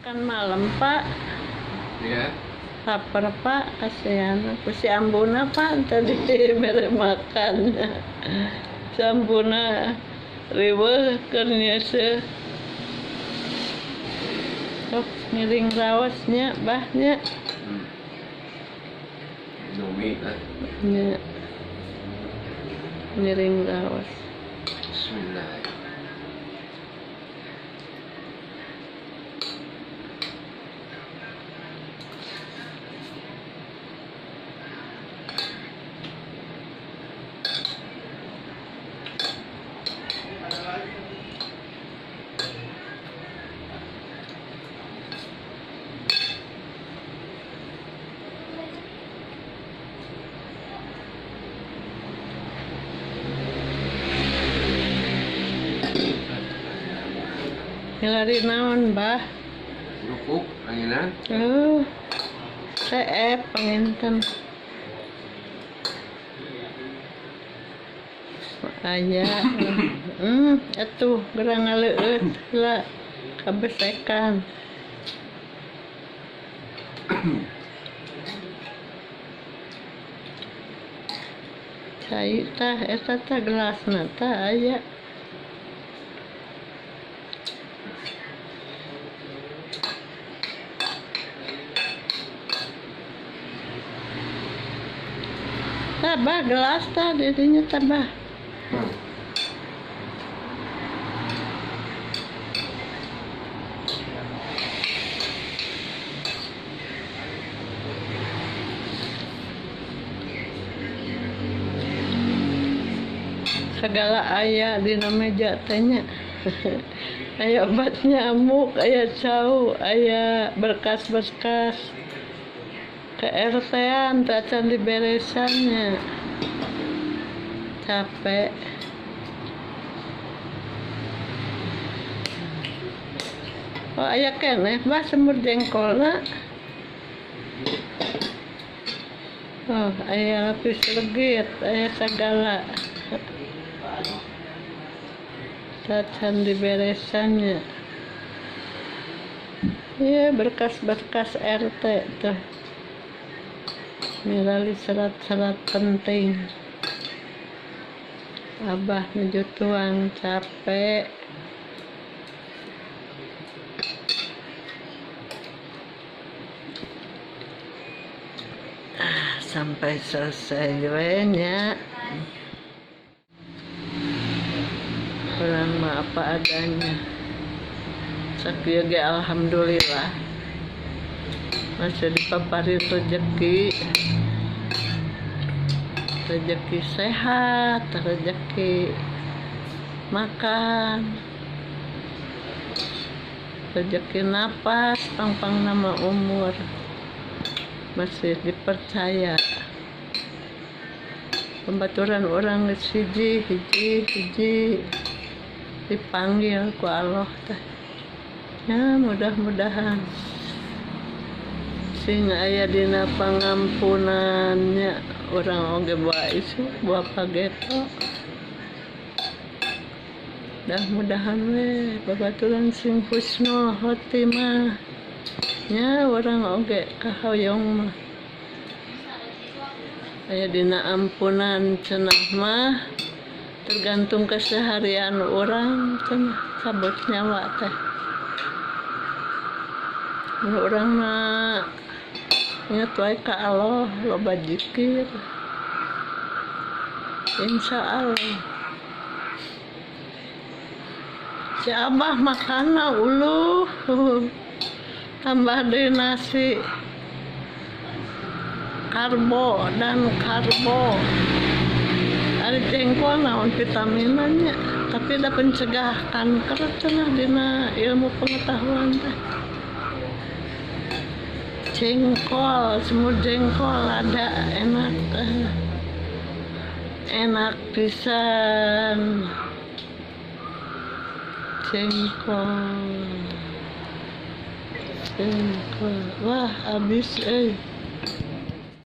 Makan malam, Pak. Iya. Lapar, Pak, kasihan. Aku si Ambuna, Pak, tadi mere makan. Si Ambuna riweuh keur nyeuseuh. Sok ngiring raosnya, Bah nya. Numi lah. Nya. Ngiring raos. Bismillah. Milari naon, Bah? Kerupuk, anginan. Oh, seep panginten. Aya. Atuh gerang ngaleueut heula kabesekan. Cai tah eta tah gelasna tah aya. Tabah gelas tah dirinya tabah. Segala aya dina meja teh nya. Aya obat nyamuk, aya cau, aya berkas-berkas. Ke RT-an acan diberesannya. Capek. Oh, aya keneh Bah semur jengkolna. Oh, aya lapis legit, aya segala. Acan diberesannya. Iya, berkas-berkas RT tuh. Mirali serat-serat penting. Abah menuju tuang capek. Sampai selesai nya. Kurang mah apa adanya. Sakieu ge alhamdulillah. Masih dipaparin rezeki. Rezeki sehat, rezeki makan, rezeki napas, pangpang nama umur. Masih dipercaya. Pembaturan orang hiji hiji hiji dipanggil ku Allah teh. Ya, mudah-mudahan sing aya dina pangampunannya. Orang oge buah isu, buah pageto. Dah mudahan we babaturan sing husnul khotimah. Nya orang oge kahoyong mah. Aya dina ampunan cenah mah tergantung keseharian orang cenah cabut nyawa teh. Mun urang mah ingat wae ka Allah, loba zikir. Insya Allah. Si Abah makanna uluh. Tambah deui nasi. Karbo dan karbo. Ari jengkol naon vitaminannya, tapi da pencegah kanker cenah dina ilmu pengetahuan teh. Jengkol, semur jengkol ada enak. Enak pisan. Jengkol. Jengkol. Wah, habis euy.